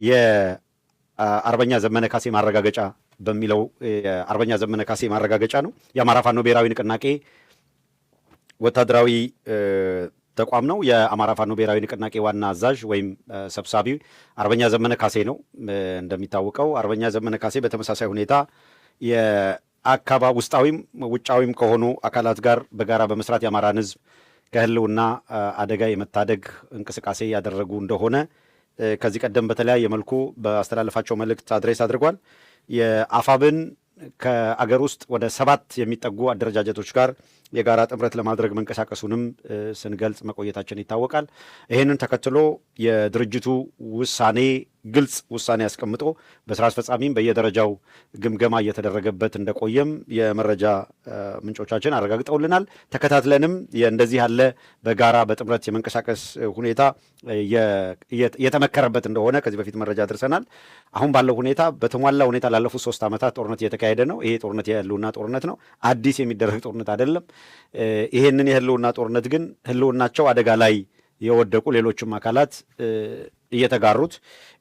የአርበኛ ዘመነ ካሴ ማረጋገጫ በሚለው የአርበኛ ዘመነ ካሴ ማረጋገጫ ነው። የአማራ ፋኖ ብሔራዊ ንቅናቄ ወታደራዊ ተቋም ነው። የአማራ ፋኖ ብሔራዊ ንቅናቄ ዋና አዛዥ ወይም ሰብሳቢ አርበኛ ዘመነ ካሴ ነው። እንደሚታወቀው አርበኛ ዘመነ ካሴ በተመሳሳይ ሁኔታ የአካባ ውስጣዊም ውጫዊም ከሆኑ አካላት ጋር በጋራ በመስራት የአማራን ሕዝብ ከህልውና አደጋ የመታደግ እንቅስቃሴ ያደረጉ እንደሆነ ከዚህ ቀደም በተለያየ መልኩ በአስተላለፋቸው መልእክት address አድርጓል። የአፋብን ከአገር ውስጥ ወደ 7 የሚጠጉ አደረጃጀቶች ጋር የጋራ ጥምረት ለማድረግ መንቀሳቀሱንም ስንገልጽ መቆየታችን ይታወቃል። ይህንን ተከትሎ የድርጅቱ ውሳኔ ግልጽ ውሳኔ አስቀምጦ በስራ አስፈጻሚም በየደረጃው ግምገማ እየተደረገበት እንደቆየም የመረጃ ምንጮቻችን አረጋግጠውልናል። ተከታትለንም እንደዚህ ያለ በጋራ በጥምረት የመንቀሳቀስ ሁኔታ የተመከረበት እንደሆነ ከዚህ በፊት መረጃ አድርሰናል። አሁን ባለው ሁኔታ በተሟላ ሁኔታ ላለፉት 3 ዓመታት ጦርነት እየተካሄደ ነው። ይሄ ጦርነት የህልውና ጦርነት ነው። አዲስ የሚደረግ ጦርነት አይደለም። ይሄንን የህልውና ጦርነት ግን ህልውናቸው አደጋ ላይ የወደቁ ሌሎችም አካላት እየተጋሩት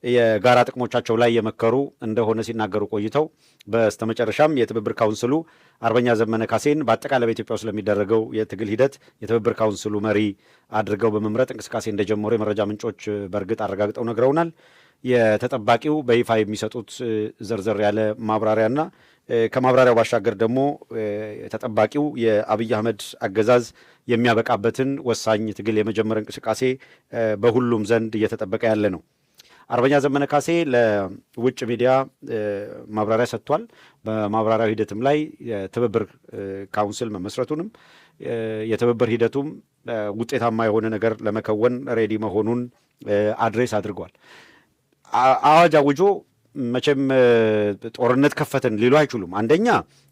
የጋራ ጥቅሞቻቸው ላይ የመከሩ እንደሆነ ሲናገሩ ቆይተው በስተመጨረሻም የትብብር ካውንስሉ አርበኛ ዘመነ ካሴን በአጠቃላይ በኢትዮጵያ ውስጥ ለሚደረገው የትግል ሂደት የትብብር ካውንስሉ መሪ አድርገው በመምረጥ እንቅስቃሴ እንደጀመሩ የመረጃ ምንጮች በእርግጥ አረጋግጠው ነግረውናል። የተጠባቂው በይፋ የሚሰጡት ዘርዘር ያለ ማብራሪያና ከማብራሪያው ባሻገር ደግሞ ተጠባቂው የአብይ አህመድ አገዛዝ የሚያበቃበትን ወሳኝ ትግል የመጀመር እንቅስቃሴ በሁሉም ዘንድ እየተጠበቀ ያለ ነው። አርበኛ ዘመነ ካሴ ለውጭ ሚዲያ ማብራሪያ ሰጥቷል። በማብራሪያው ሂደትም ላይ የትብብር ካውንስል መመስረቱንም የትብብር ሂደቱም ውጤታማ የሆነ ነገር ለመከወን ready መሆኑን address አድርጓል። አዋጅ አውጆ መቼም ጦርነት ከፈትን ሊሉ አይችሉም። አንደኛ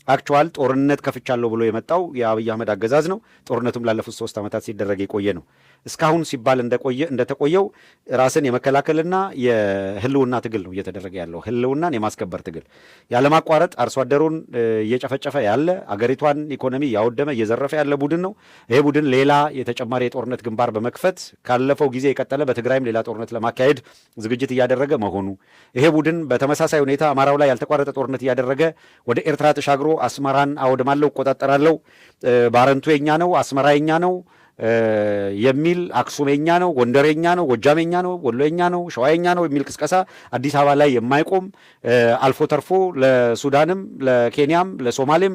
actual ጦርነት ከፍቻለሁ ብሎ የመጣው የአብይ አህመድ አገዛዝ ነው። ጦርነቱም ላለፉት 3 ዓመታት ሲደረግ የቆየ ነው። እስካሁን ሲባል እንደተቆየው ራስን የመከላከልና የህልውና ትግል ነው እየተደረገ ያለው። ህልውናን የማስከበር ትግል ያለማቋረጥ አርሶ አደሩን እየጨፈጨፈ ያለ፣ አገሪቷን ኢኮኖሚ እያወደመ እየዘረፈ ያለ ቡድን ነው። ይሄ ቡድን ሌላ የተጨማሪ የጦርነት ግንባር በመክፈት ካለፈው ጊዜ የቀጠለ በትግራይም ሌላ ጦርነት ለማካሄድ ዝግጅት እያደረገ መሆኑ፣ ይሄ ቡድን በተመሳሳይ ሁኔታ አማራው ላይ ያልተቋረጠ ጦርነት እያደረገ ወደ ኤርትራ ተሻግሮ አስመራን አወድማለሁ፣ እቆጣጠራለሁ፣ ባረንቱ የኛ ነው፣ አስመራ የኛ ነው የሚል፣ አክሱም የኛ ነው፣ ጎንደር የኛ ነው፣ ጎጃም የኛ ነው፣ ወሎ የኛ ነው፣ ሸዋ የኛ ነው የሚል ቅስቀሳ አዲስ አበባ ላይ የማይቆም አልፎ ተርፎ ለሱዳንም ለኬንያም ለሶማሌም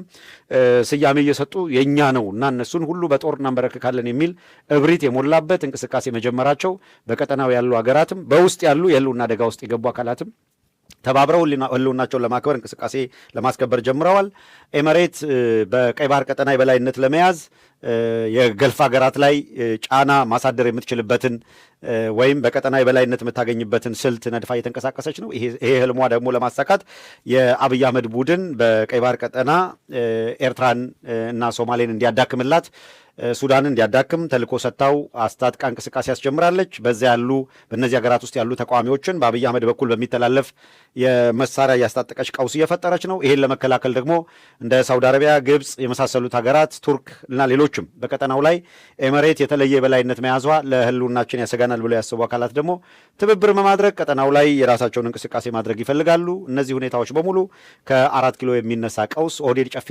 ስያሜ እየሰጡ የኛ ነው እና እነሱን ሁሉ በጦር እናንበረክካለን የሚል እብሪት የሞላበት እንቅስቃሴ መጀመራቸው በቀጠናው ያሉ ሀገራትም በውስጥ ያሉ የህልውና አደጋ ውስጥ የገቡ አካላትም ተባብረው ህልውናቸውን ለማክበር እንቅስቃሴ ለማስከበር ጀምረዋል። ኤመሬት በቀይ ባህር ቀጠና የበላይነት ለመያዝ የገልፍ ሀገራት ላይ ጫና ማሳደር የምትችልበትን ወይም በቀጠና የበላይነት የምታገኝበትን ስልት ነድፋ እየተንቀሳቀሰች ነው። ይሄ ህልሟ ደግሞ ለማሳካት የአብይ አህመድ ቡድን በቀይ ባህር ቀጠና ኤርትራን እና ሶማሌን እንዲያዳክምላት፣ ሱዳንን እንዲያዳክም ተልዕኮ ሰጥታው አስታጥቃ እንቅስቃሴ ያስጀምራለች። በዚያ ያሉ በእነዚህ ሀገራት ውስጥ ያሉ ተቃዋሚዎችን በአብይ አህመድ በኩል በሚተላለፍ የመሳሪያ እያስታጠቀች ቀውስ እየፈጠረች ነው። ይሄን ለመከላከል ደግሞ እንደ ሳውዲ አረቢያ፣ ግብፅ የመሳሰሉት ሀገራት፣ ቱርክ እና ሌሎችም በቀጠናው ላይ ኤመሬት የተለየ የበላይነት መያዟ ለህልውናችን ያሰጋናል ብለው ያሰቡ አካላት ደግሞ ትብብር በማድረግ ቀጠናው ላይ የራሳቸውን እንቅስቃሴ ማድረግ ይፈልጋሉ። እነዚህ ሁኔታዎች በሙሉ ከ4 ኪሎ የሚነሳ ቀውስ ኦህዴድ ጨፌ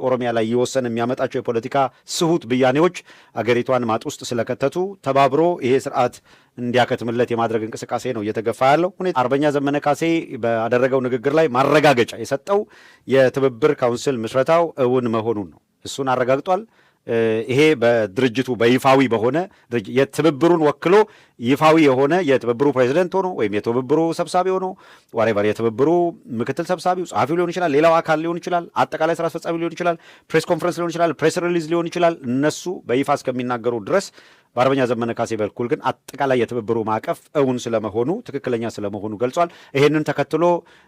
ኦሮሚያ ላይ እየወሰነ የሚያመጣቸው የፖለቲካ ስሁት ብያኔዎች አገሪቷን ማጥ ውስጥ ስለከተቱ ተባብሮ ይሄ ስርዓት እንዲያከትምለት የማድረግ እንቅስቃሴ ነው እየተገፋ ያለው። አርበኛ ዘመነ ካሴ ባደረገው ንግግር ላይ ማረጋገጫ የሰጠው የትብብር ካውንስል ምስረታው እውን መሆኑን ነው። እሱን አረጋግጧል። ይሄ በድርጅቱ በይፋዊ በሆነ የትብብሩን ወክሎ ይፋዊ የሆነ የትብብሩ ፕሬዚደንት ሆኖ ወይም የትብብሩ ሰብሳቢ ሆኖ whatever የትብብሩ ምክትል ሰብሳቢው ጸሐፊው ሊሆን ይችላል፣ ሌላው አካል ሊሆን ይችላል፣ አጠቃላይ ስራ አስፈጻሚ ሊሆን ይችላል፣ press conference ሊሆን ይችላል፣ press release ሊሆን ይችላል። እነሱ በይፋ እስከሚናገሩ ድረስ በአርበኛ ዘመነ ካሴ በኩል ግን አጠቃላይ የትብብሩ ማዕቀፍ እውን ስለመሆኑ ትክክለኛ ስለመሆኑ ገልጿል። ይሄንን ተከትሎ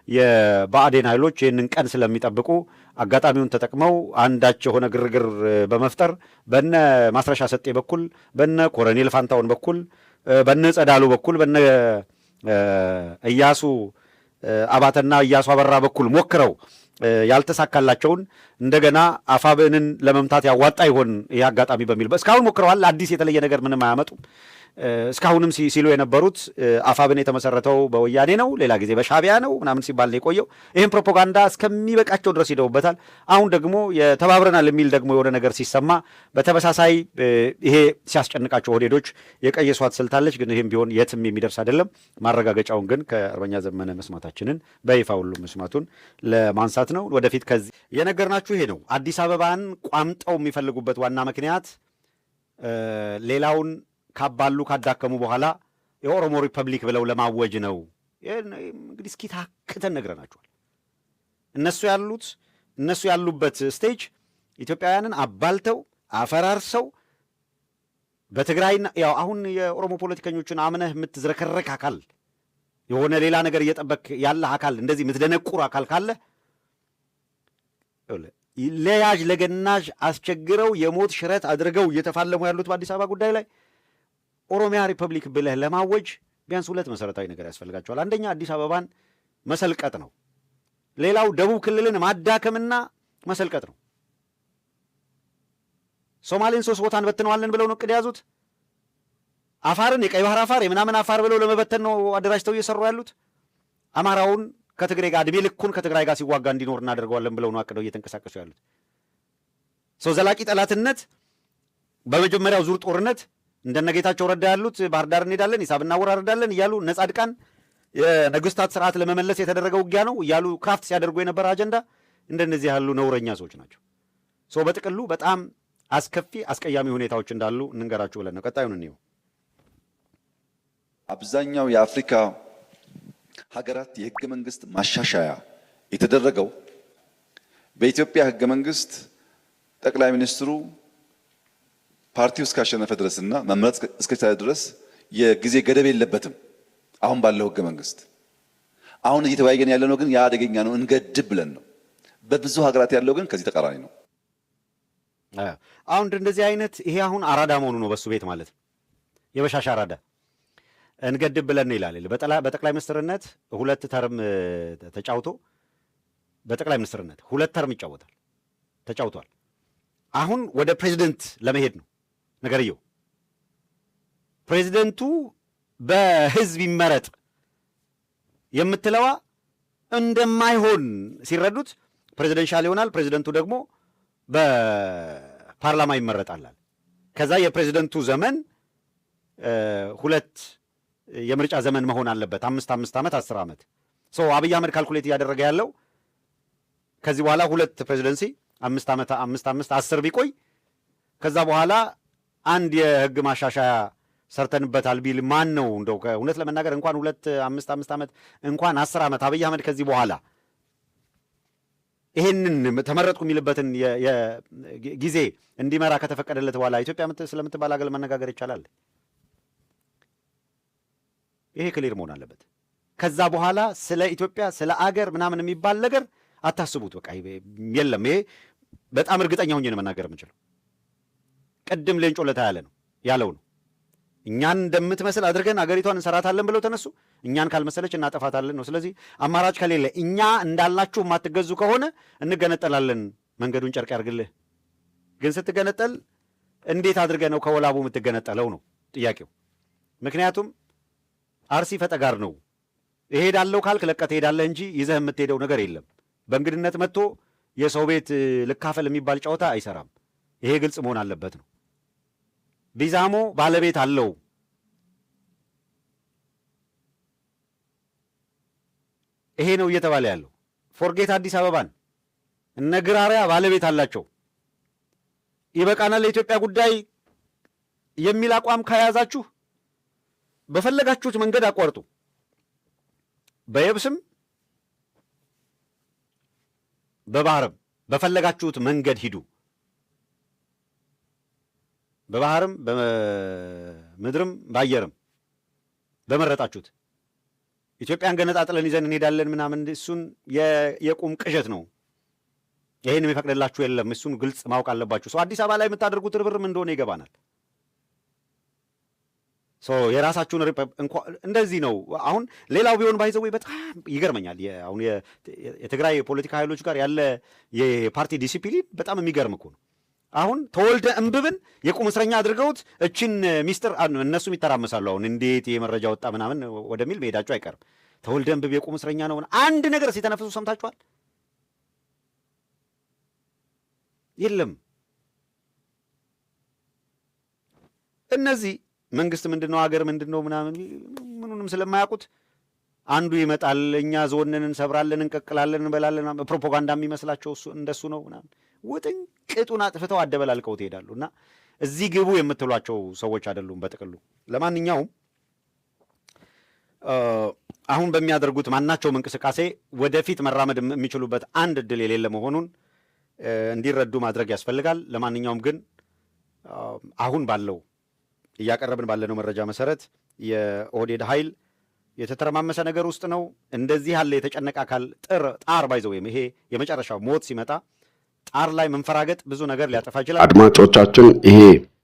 የብአዴን ኃይሎች ይህንን ቀን ስለሚጠብቁ አጋጣሚውን ተጠቅመው አንዳች የሆነ ግርግር በመፍጠር በነ ማስረሻ ሰጤ በኩል፣ በነ ኮሎኔል ፋንታውን በኩል፣ በነ ጸዳሉ በኩል፣ በነ እያሱ አባተና እያሱ አበራ በኩል ሞክረው ያልተሳካላቸውን እንደገና አፋብንን ለመምታት ያዋጣ ይሆን ይህ አጋጣሚ በሚል እስካሁን ሞክረዋል። አዲስ የተለየ ነገር ምንም አያመጡም። እስካሁንም ሲሉ የነበሩት አፋብን የተመሰረተው በወያኔ ነው፣ ሌላ ጊዜ በሻቢያ ነው ምናምን ሲባል ነው የቆየው። ይህም ፕሮፓጋንዳ እስከሚበቃቸው ድረስ ሂደውበታል። አሁን ደግሞ የተባብረናል የሚል ደግሞ የሆነ ነገር ሲሰማ በተመሳሳይ ይሄ ሲያስጨንቃቸው ኦህዴዶች የቀየሷት ስልት አለች። ግን ይህም ቢሆን የትም የሚደርስ አይደለም። ማረጋገጫውን ግን ከአርበኛ ዘመነ መስማታችንን በይፋ ሁሉ መስማቱን ለማንሳት ነው። ወደፊት ከዚህ የነገርናችሁ ይሄ ነው። አዲስ አበባን ቋምጠው የሚፈልጉበት ዋና ምክንያት ሌላውን ካባሉ ካዳከሙ በኋላ የኦሮሞ ሪፐብሊክ ብለው ለማወጅ ነው። እንግዲህ እስኪ ታክተን ነግረናቸዋል። እነሱ ያሉበት stage ኢትዮጵያውያንን አባልተው አፈራርሰው በትግራይና ያው አሁን የኦሮሞ ፖለቲከኞችን አምነህ የምትዝረከረክ አካል፣ የሆነ ሌላ ነገር እየጠበክ ያለ አካል፣ እንደዚህ የምትደነቁር አካል ካለ፣ ለያዥ ለገናዥ አስቸግረው የሞት ሽረት አድርገው እየተፋለሙ ያሉት በአዲስ አበባ ጉዳይ ላይ ኦሮሚያ ሪፐብሊክ ብለህ ለማወጅ ቢያንስ ሁለት መሰረታዊ ነገር ያስፈልጋቸዋል። አንደኛ አዲስ አበባን መሰልቀጥ ነው። ሌላው ደቡብ ክልልን ማዳከምና መሰልቀጥ ነው። ሶማሌን ሶስት ቦታ እንበትነዋለን ብለው ነው እቅድ የያዙት። አፋርን የቀይ ባህር አፋር የምናምን አፋር ብለው ለመበተን ነው አደራጅተው እየሰሩ ያሉት። አማራውን ከትግሬ ጋር እድሜ ልኩን ከትግራይ ጋር ሲዋጋ እንዲኖር እናደርገዋለን ብለው ነው አቅደው እየተንቀሳቀሱ ያሉት። So ዘላቂ ጠላትነት በመጀመሪያው ዙር ጦርነት እንደነ ጌታቸው ረዳ ያሉት ባህር ዳር እንሄዳለን፣ ሂሳብ እናወራርዳለን እያሉ፣ እነ ጻድቃን የነገስታት ስርዓት ለመመለስ የተደረገ ውጊያ ነው እያሉ craft ሲያደርጉ የነበረ አጀንዳ እንደነዚህ ያሉ ነውረኛ ሰዎች ናቸው። So በጥቅሉ በጣም አስከፊ አስቀያሚ ሁኔታዎች እንዳሉ እንንገራችሁ ብለን ነው። ቀጣዩን እንየው። አብዛኛው የአፍሪካ ሀገራት የህገ መንግስት ማሻሻያ የተደረገው በኢትዮጵያ ህገ መንግስት ጠቅላይ ሚኒስትሩ ፓርቲው እስካሸነፈ ድረስና መምረጥ እስከቻለ ድረስ የጊዜ ገደብ የለበትም። አሁን ባለው ህገ መንግስት አሁን እየተወያየን ያለነው ግን ያ አደገኛ ነው እንገድብ ብለን ነው። በብዙ ሀገራት ያለው ግን ከዚህ ተቃራኒ ነው። አሁን እንደዚህ አይነት ይሄ አሁን አራዳ መሆኑ ነው በሱ ቤት ማለት ነው። የበሻሻ አራዳ እንገድብ ብለን ነው ይላል። በጠቅላይ ሚኒስትርነት ሁለት term ተጫውቶ፣ በጠቅላይ ሚኒስትርነት ሁለት term ይጫወታል ተጫውቷል። አሁን ወደ ፕሬዚደንት ለመሄድ ነው ነገርየው። ፕሬዚደንቱ በህዝብ ይመረጥ የምትለዋ እንደማይሆን ሲረዱት presidential ይሆናል። ፕሬዚደንቱ ደግሞ በፓርላማ ይመረጣላል። ከዛ የፕሬዚደንቱ ዘመን ሁለት የምርጫ ዘመን መሆን አለበት። 5 5 ዓመት፣ 10 ዓመት። So አብይ አህመድ calculate እያደረገ ያለው ከዚህ በኋላ ሁለት presidency 5 ዓመት፣ 5 5 10 ቢቆይ፣ ከዛ በኋላ አንድ የህግ ማሻሻያ ሰርተንበታል ቢል ማን ነው እንደው እውነት ለመናገር እንኳን ሁለት 5 5 ዓመት፣ እንኳን 10 ዓመት፣ አብይ አህመድ ከዚህ በኋላ ይሄንን ተመረጥኩ የሚልበትን ጊዜ እንዲመራ ከተፈቀደለት በኋላ ኢትዮጵያ ስለምትባል ሀገር መነጋገር ይቻላል? ይሄ clear መሆን አለበት። ከዛ በኋላ ስለ ኢትዮጵያ ስለ አገር ምናምን የሚባል ነገር አታስቡት። በቃ የለም። ይሄ በጣም እርግጠኛ ሆኜ ነው መናገር የምችለው። ቅድም ሌንጮ ለታ ያለ ነው ያለው ነው። እኛን እንደምትመስል አድርገን አገሪቷን እንሰራታለን ብለው ተነሱ። እኛን ካልመሰለች እናጠፋታለን ነው። ስለዚህ አማራጭ ከሌለ፣ እኛ እንዳልናችሁ የማትገዙ ከሆነ እንገነጠላለን። መንገዱን ጨርቅ ያርግልህ። ግን ስትገነጠል እንዴት አድርገህ ነው ከወላቡ የምትገነጠለው ነው ጥያቄው። ምክንያቱም አርሲ ፈጠጋር ነው። እሄዳለሁ ካልክ ለቀህ ትሄዳለህ እንጂ ይዘህ የምትሄደው ነገር የለም። በእንግድነት መጥቶ የሰው ቤት ልካፈል የሚባል ጨዋታ አይሰራም። ይሄ ግልጽ መሆን አለበት ነው። ቢዛሞ ባለቤት አለው። ይሄ ነው እየተባለ ያለው። Forget አዲስ አበባን፣ እነ ግራሪያ ባለቤት አላቸው። ይበቃናል ለኢትዮጵያ ጉዳይ የሚል አቋም ከያዛችሁ በፈለጋችሁት መንገድ አቋርጡ። በየብስም በባህርም በፈለጋችሁት መንገድ ሂዱ። በባህርም በምድርም በአየርም በመረጣችሁት። ኢትዮጵያን ገነጣጥለን ይዘን እንሄዳለን ምናምን እሱን የቁም ቅዠት ነው። ይሄን የሚፈቅድላችሁ የለም። እሱን ግልጽ ማወቅ አለባችሁ። So አዲስ አበባ ላይ የምታደርጉት ርብርብ እንደሆነ ይገባናል። የራሳችሁን እንደዚህ ነው። አሁን ሌላው ቢሆን by the way በጣም ይገርመኛል። አሁን የትግራይ የፖለቲካ ኃይሎች ጋር ያለ የፓርቲ ዲሲፕሊን በጣም የሚገርም እኮ ነው። አሁን ተወልደ እምብብን የቁም እስረኛ አድርገውት እችን ሚስጥር እነሱም ይተራመሳሉ። አሁን እንዴት ይሄ መረጃ ወጣ ምናምን ወደሚል መሄዳቸው አይቀርም። ተወልደ እምብብ የቁም እስረኛ ነው። አንድ ነገር ሲተነፍሱ ሰምታችኋል? የለም። እነዚህ መንግስት ምንድን ነው ሀገር ምንድን ነው ምናምን ምኑንም ስለማያውቁት አንዱ ይመጣል፣ እኛ ዞንን እንሰብራለን፣ እንቀቅላለን፣ እንበላለን፣ ፕሮፓጋንዳ የሚመስላቸው እንደሱ ነው ምናምን ውጥንቅጡን አጥፍተው አደበላልቀው ትሄዳሉ። እና እዚህ ግቡ የምትሏቸው ሰዎች አይደሉም በጥቅሉ። ለማንኛውም አሁን በሚያደርጉት ማናቸውም እንቅስቃሴ ወደፊት መራመድ የሚችሉበት አንድ እድል የሌለ መሆኑን እንዲረዱ ማድረግ ያስፈልጋል። ለማንኛውም ግን አሁን ባለው እያቀረብን ባለነው መረጃ መሰረት የኦህዴድ ኃይል የተተረማመሰ ነገር ውስጥ ነው። እንደዚህ ያለ የተጨነቀ አካል ጣር ባይዘው ወይም ይሄ የመጨረሻው ሞት ሲመጣ ጣር ላይ መንፈራገጥ ብዙ ነገር ሊያጠፋ ይችላል። አድማጮቻችን፣ ይሄ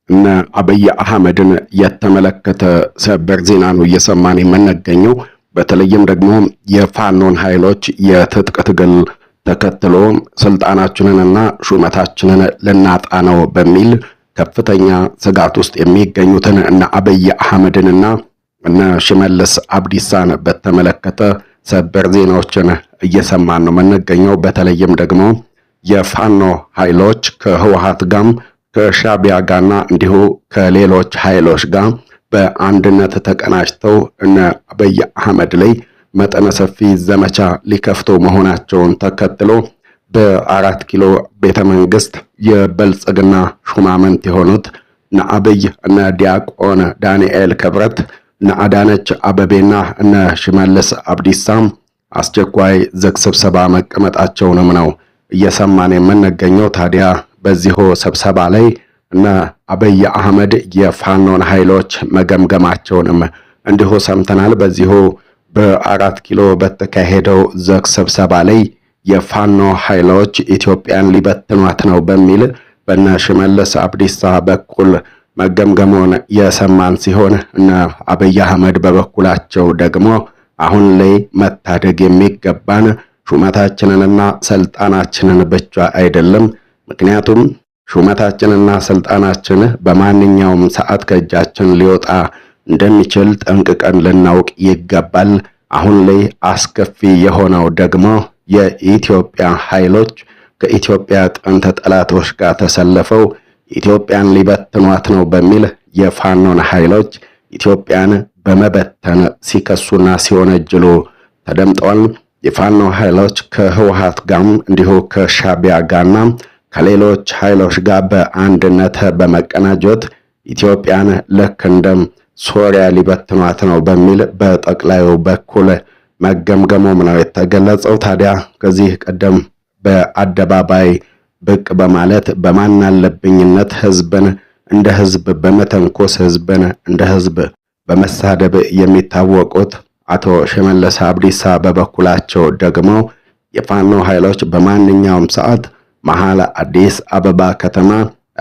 እነ አብይ አህመድን የተመለከተ ሰበር ዜና ነው እየሰማን የምንገኘው። በተለይም ደግሞ የፋኖን ኃይሎች የትጥቅ ትግል ተከትሎ ስልጣናችንንና ሹመታችንን ልናጣ ነው በሚል ከፍተኛ ስጋት ውስጥ የሚገኙትን እነ አብይ አህመድንና እነ ሽመልስ አብዲሳን በተመለከተ ሰበር ዜናዎችን እየሰማን ነው የምንገኘው። በተለይም ደግሞ የፋኖ ኃይሎች ከህወሓት ጋም ከሻቢያ ጋርና እንዲሁ ከሌሎች ኃይሎች ጋር በአንድነት ተቀናጅተው እነ አብይ አህመድ ላይ መጠነ ሰፊ ዘመቻ ሊከፍቱ መሆናቸውን ተከትሎ በአራት ኪሎ ቤተ መንግስት የብልጽግና ሹማምንት የሆኑት እነ አብይ፣ እነ ዲያቆን ዳንኤል ክብረት፣ እነ አዳነች አበቤና እነ ሽመልስ አብዲሳም አስቸኳይ ዝግ ስብሰባ መቀመጣቸውንም ነው እየሰማን የምንገኘው። ታዲያ በዚሁ ስብሰባ ላይ እነ አብይ አህመድ የፋኖን ኃይሎች መገምገማቸውንም እንዲሁ ሰምተናል። በዚሁ በአራት ኪሎ በተካሄደው ዝግ ስብሰባ ላይ የፋኖ ኃይሎች ኢትዮጵያን ሊበትኗት ነው በሚል በነ ሽመልስ አብዲሳ በኩል መገምገሙን የሰማን ሲሆን እነ አብይ አህመድ በበኩላቸው ደግሞ አሁን ላይ መታደግ የሚገባን ሹመታችንንና ስልጣናችንን ብቻ አይደለም። ምክንያቱም ሹመታችንና ስልጣናችን በማንኛውም ሰዓት ከእጃችን ሊወጣ እንደሚችል ጠንቅቀን ልናውቅ ይገባል። አሁን ላይ አስከፊ የሆነው ደግሞ የኢትዮጵያ ኃይሎች ከኢትዮጵያ ጥንት ጠላቶች ጋር ተሰልፈው ኢትዮጵያን ሊበትኗት ነው በሚል የፋኖን ኃይሎች ኢትዮጵያን በመበተን ሲከሱና ሲወነጅሉ ተደምጠዋል። የፋኖ ኃይሎች ከህወሓት ጋርም እንዲሁ ከሻቢያ ጋርና ከሌሎች ኃይሎች ጋር በአንድነት በመቀናጀት ኢትዮጵያን ልክ እንደ ሶሪያ ሊበትኗት ነው በሚል በጠቅላዩ በኩል መገምገሙም ነው የተገለጸው። ታዲያ ከዚህ ቀደም በአደባባይ ብቅ በማለት በማናለብኝነት ህዝብን እንደ ህዝብ በመተንኮስ ህዝብን እንደ ህዝብ በመሳደብ የሚታወቁት አቶ ሽመልስ አብዲሳ በበኩላቸው ደግሞ የፋኖ ኃይሎች በማንኛውም ሰዓት መሐል አዲስ አበባ ከተማ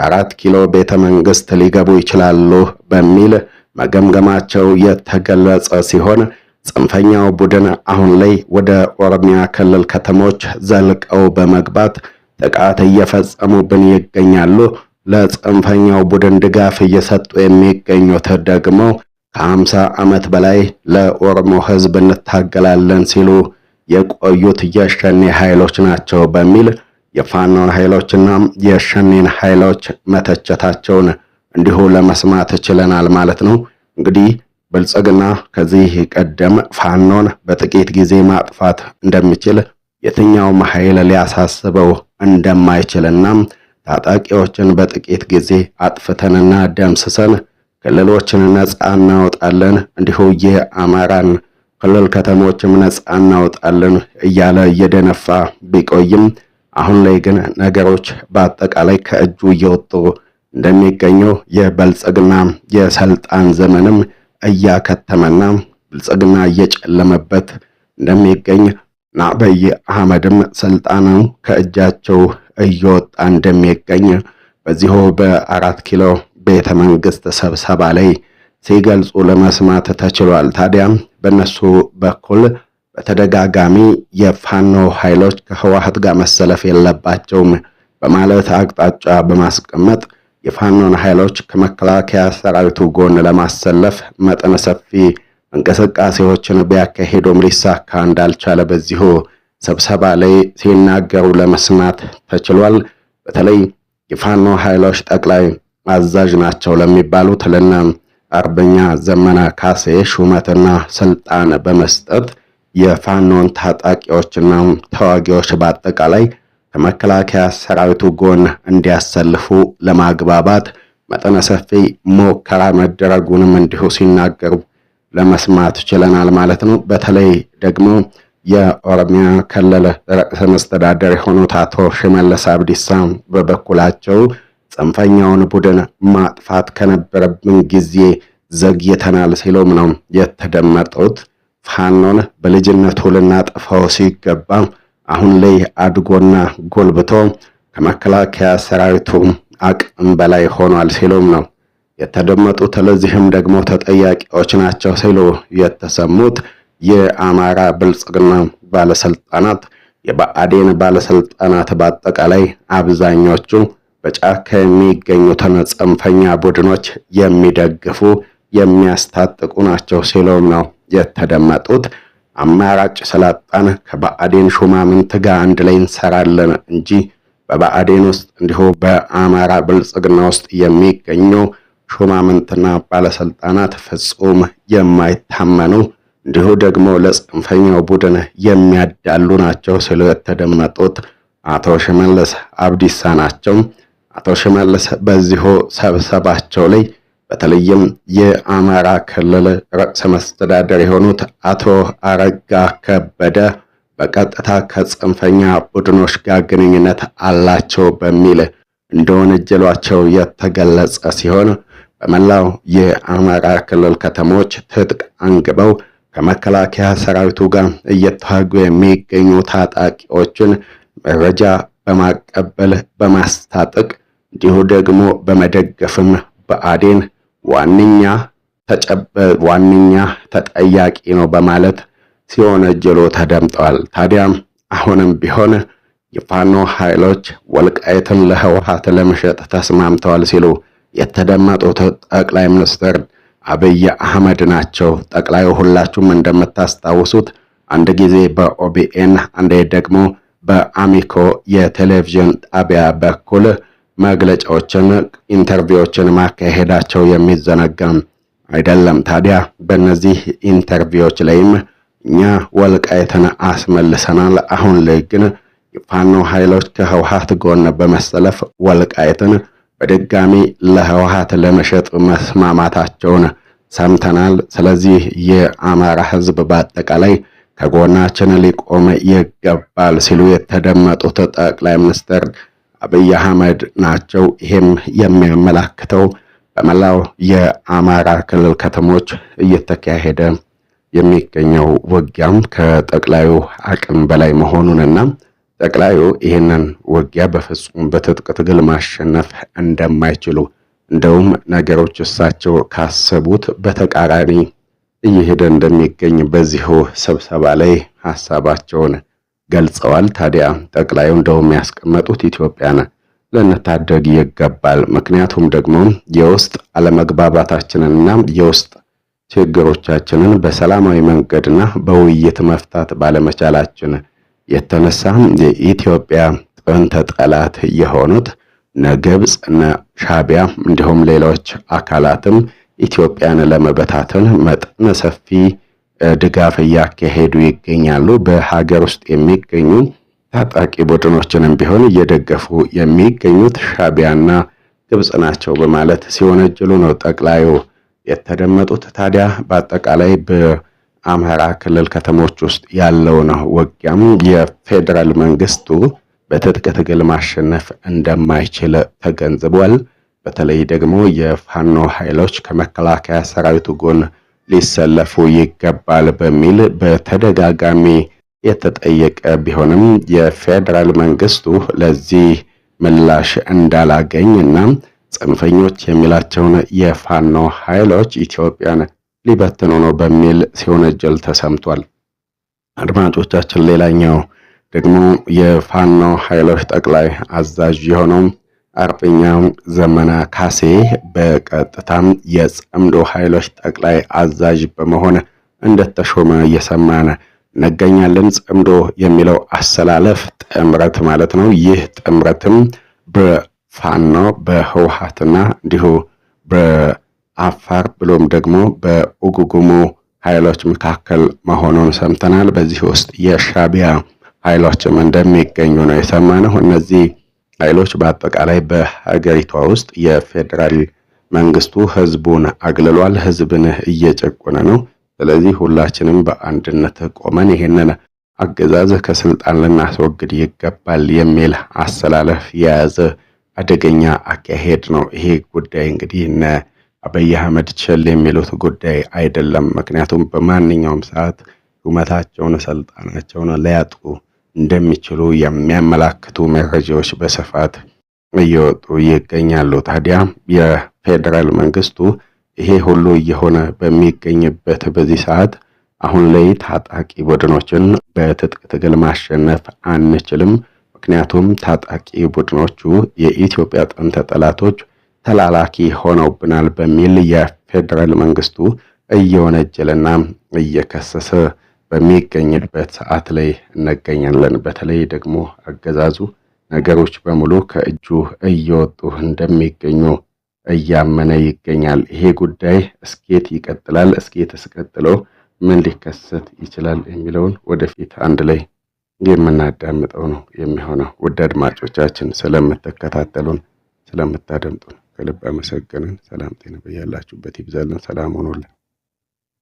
4 ኪሎ ቤተ መንግስት ሊገቡ ይችላሉ በሚል መገምገማቸው የተገለጸ ሲሆን ጽንፈኛው ቡድን አሁን ላይ ወደ ኦሮሚያ ክልል ከተሞች ዘልቀው በመግባት ጥቃት እየፈጸሙብን ይገኛሉ። ለጽንፈኛው ቡድን ድጋፍ እየሰጡ የሚገኙት ደግሞ ከ50 ዓመት በላይ ለኦሮሞ ሕዝብ እንታገላለን ሲሉ የቆዩት የሸኔ ኃይሎች ናቸው በሚል የፋኖን ኃይሎችና የሸኔን ኃይሎች መተቸታቸውን እንዲሁ ለመስማት ችለናል ማለት ነው። እንግዲህ ብልጽግና ከዚህ ቀደም ፋኖን በጥቂት ጊዜ ማጥፋት እንደሚችል፣ የትኛውም ኃይል ሊያሳስበው እንደማይችልና ታጣቂዎችን በጥቂት ጊዜ አጥፍተንና ደምስሰን ክልሎችን ነፃ እናወጣለን፣ እንዲሁ የአማራን ክልል ከተሞችም ነፃ እናወጣለን እያለ እየደነፋ ቢቆይም አሁን ላይ ግን ነገሮች በአጠቃላይ ከእጁ እየወጡ እንደሚገኙ፣ የብልጽግና የስልጣን ዘመንም እያከተመና ብልጽግና እየጨለመበት እንደሚገኝ፣ አብይ አህመድም ስልጣኑ ከእጃቸው እየወጣ እንደሚገኝ በዚሁ በአራት ኪሎ ቤተ መንግስት ስብሰባ ላይ ሲገልጹ ለመስማት ተችሏል። ታዲያ በእነሱ በኩል በተደጋጋሚ የፋኖ ኃይሎች ከህወሓት ጋር መሰለፍ የለባቸውም። በማለት አቅጣጫ በማስቀመጥ የፋኖን ኃይሎች ከመከላከያ ሰራዊቱ ጎን ለማሰለፍ መጠነ ሰፊ እንቅስቃሴዎችን ቢያካሂዱም ሊሳካ እንዳልቻለ በዚሁ ስብሰባ ላይ ሲናገሩ ለመስማት ተችሏል። በተለይ የፋኖ ኃይሎች ጠቅላይ አዛዥ ናቸው ለሚባሉት ለነ አርበኛ ዘመነ ካሴ ሹመትና ስልጣን በመስጠት የፋኖን ታጣቂዎችና ተዋጊዎች በአጠቃላይ ከመከላከያ ሰራዊቱ ጎን እንዲያሰልፉ ለማግባባት መጠነ ሰፊ ሙከራ መደረጉንም እንዲሁ ሲናገሩ ለመስማት ችለናል ማለት ነው። በተለይ ደግሞ የኦሮሚያ ክልል ርዕሰ መስተዳደር የሆኑት አቶ ሽመለስ አብዲሳ በበኩላቸው ጽንፈኛውን ቡድን ማጥፋት ከነበረብን ጊዜ ዘግይተናል ሲሉም ነው የተደመጡት። ፋኖን በልጅነቱ ልናጠፋው ሲገባ አሁን ላይ አድጎና ጎልብቶ ከመከላከያ ሰራዊቱ አቅም በላይ ሆኗል ሲሉም ነው የተደመጡት። ለዚህም ደግሞ ተጠያቂዎች ናቸው ሲሉ የተሰሙት የአማራ ብልጽግና ባለስልጣናት፣ የብአዴን ባለስልጣናት በአጠቃላይ አብዛኞቹ በጫካ የሚገኙትን ጽንፈኛ ቡድኖች የሚደግፉ የሚያስታጥቁ ናቸው ሲሉም ነው የተደመጡት። አማራጭ ስላጣን ከባዕዴን ሹማምንት ጋር አንድ ላይ እንሰራለን እንጂ በብአዴን ውስጥ እንዲሁ በአማራ ብልጽግና ውስጥ የሚገኙ ሹማምንትና ባለስልጣናት ፍጹም የማይታመኑ እንዲሁ ደግሞ ለጽንፈኛው ቡድን የሚያዳሉ ናቸው ሲሉ የተደመጡት አቶ ሽመልስ አብዲሳ ናቸው። አቶ ሽመልስ በዚሁ ስብሰባቸው ላይ በተለይም የአማራ ክልል ርዕሰ መስተዳደር የሆኑት አቶ አረጋ ከበደ በቀጥታ ከጽንፈኛ ቡድኖች ጋር ግንኙነት አላቸው በሚል እንደወነጀሏቸው የተገለጸ ሲሆን በመላው የአማራ ክልል ከተሞች ትጥቅ አንግበው ከመከላከያ ሰራዊቱ ጋር እየተዋጉ የሚገኙ ታጣቂዎችን መረጃ በማቀበል በማስታጠቅ እንዲሁ ደግሞ በመደገፍም ብአዴን ዋነኛ ተጠያቂ ነው በማለት ሲወነጅሉ ተደምጠዋል። ታዲያም አሁንም ቢሆን የፋኖ ኃይሎች ወልቃይትን ለህወሓት ለመሸጥ ተስማምተዋል ሲሉ የተደመጡት ጠቅላይ ሚኒስትር አብይ አህመድ ናቸው። ጠቅላዩ ሁላችሁም እንደምታስታውሱት አንድ ጊዜ በኦቢኤን አንዴ ደግሞ በአሚኮ የቴሌቪዥን ጣቢያ በኩል መግለጫዎችን፣ interview ዎችን ማካሄዳቸው የሚዘነጋ አይደለም። ታዲያ በእነዚህ interview ዎች ላይም እኛ ወልቃይትን አስመልሰናል፣ አሁን ላይ ግን የፋኖ ኃይሎች ከህወሓት ጎን በመሰለፍ ወልቃይትን በድጋሚ ለህወሓት ለመሸጥ መስማማታቸውን ሰምተናል። ስለዚህ የአማራ ህዝብ በአጠቃላይ ከጎናችን ሊቆም ይገባል ሲሉ የተደመጡት ጠቅላይ ሚኒስትር አብይ አህመድ ናቸው። ይህም የሚያመላክተው በመላው የአማራ ክልል ከተሞች እየተካሄደ የሚገኘው ውጊያም ከጠቅላዩ አቅም በላይ መሆኑንና ጠቅላዩ ይህንን ውጊያ በፍጹም በትጥቅ ትግል ማሸነፍ እንደማይችሉ እንደውም ነገሮች እሳቸው ካሰቡት በተቃራኒ እየሄደ እንደሚገኝ በዚሁ ስብሰባ ላይ ሀሳባቸውን ገልጸዋል። ታዲያ ጠቅላዩ እንደውም ያስቀመጡት ኢትዮጵያን ልንታደግ ይገባል፣ ምክንያቱም ደግሞ የውስጥ አለመግባባታችንንና የውስጥ ችግሮቻችንን በሰላማዊ መንገድና በውይይት መፍታት ባለመቻላችን የተነሳ የኢትዮጵያ ጥንተ ጠላት የሆኑት እነ ግብፅ እነ ሻቢያ እንዲሁም ሌሎች አካላትም ኢትዮጵያን ለመበታተን መጠነ ሰፊ ድጋፍ እያካሄዱ ይገኛሉ። በሀገር ውስጥ የሚገኙ ታጣቂ ቡድኖችንም ቢሆን እየደገፉ የሚገኙት ሻቢያና ግብፅ ናቸው በማለት ሲወነጅሉ ነው ጠቅላዩ የተደመጡት። ታዲያ በአጠቃላይ በአማራ ክልል ከተሞች ውስጥ ያለውን ውጊያም የፌዴራል መንግስቱ በትጥቅ ትግል ማሸነፍ እንደማይችል ተገንዝቧል። በተለይ ደግሞ የፋኖ ኃይሎች ከመከላከያ ሰራዊቱ ጎን ሊሰለፉ ይገባል በሚል በተደጋጋሚ የተጠየቀ ቢሆንም የፌዴራል መንግስቱ ለዚህ ምላሽ እንዳላገኝ እና ጽንፈኞች የሚላቸውን የፋኖ ኃይሎች ኢትዮጵያን ሊበትኑ ነው በሚል ሲወነጀል ተሰምቷል። አድማጮቻችን፣ ሌላኛው ደግሞ የፋኖ ኃይሎች ጠቅላይ አዛዥ የሆነው አርበኛው ዘመነ ካሴ በቀጥታም የጽምዶ ኃይሎች ጠቅላይ አዛዥ በመሆን እንደተሾመ እየሰማን እንገኛለን። ጽምዶ የሚለው አሰላለፍ ጥምረት ማለት ነው። ይህ ጥምረትም በፋኖ በህወሓትና እንዲሁ በአፋር ብሎም ደግሞ በኡጉጉሙ ኃይሎች መካከል መሆኑን ሰምተናል። በዚህ ውስጥ የሻቢያ ኃይሎችም እንደሚገኙ ነው የሰማነው። እነዚህ ኃይሎች በአጠቃላይ በሀገሪቷ ውስጥ የፌዴራል መንግስቱ ህዝቡን አግልሏል፣ ህዝብን እየጨቆነ ነው። ስለዚህ ሁላችንም በአንድነት ቆመን ይህንን አገዛዝ ከስልጣን ልናስወግድ ይገባል የሚል አሰላለፍ የያዘ አደገኛ አካሄድ ነው። ይሄ ጉዳይ እንግዲህ እነ አብይ አህመድ ቸል የሚሉት ጉዳይ አይደለም። ምክንያቱም በማንኛውም ሰዓት ሹመታቸውን፣ ስልጣናቸውን ሊያጡ እንደሚችሉ የሚያመላክቱ መረጃዎች በስፋት እየወጡ ይገኛሉ። ታዲያ የፌዴራል መንግስቱ ይሄ ሁሉ እየሆነ በሚገኝበት በዚህ ሰዓት አሁን ላይ ታጣቂ ቡድኖችን በትጥቅ ትግል ማሸነፍ አንችልም፣ ምክንያቱም ታጣቂ ቡድኖቹ የኢትዮጵያ ጥንተ ጠላቶች ተላላኪ ሆነውብናል በሚል የፌዴራል መንግስቱ እየወነጀለና እየከሰሰ በሚገኝበት ሰዓት ላይ እንገኛለን። በተለይ ደግሞ አገዛዙ ነገሮች በሙሉ ከእጁ እየወጡ እንደሚገኙ እያመነ ይገኛል። ይሄ ጉዳይ እስኬት ይቀጥላል፣ እስኬት እስቀጥሎ ምን ሊከሰት ይችላል የሚለውን ወደፊት አንድ ላይ የምናዳምጠው ነው የሚሆነው። ውድ አድማጮቻችን ስለምትከታተሉን ስለምታደምጡን ከልብ አመሰገንን። ሰላም ጤና በያላችሁበት ይብዛልን። ሰላም ሆኖልን።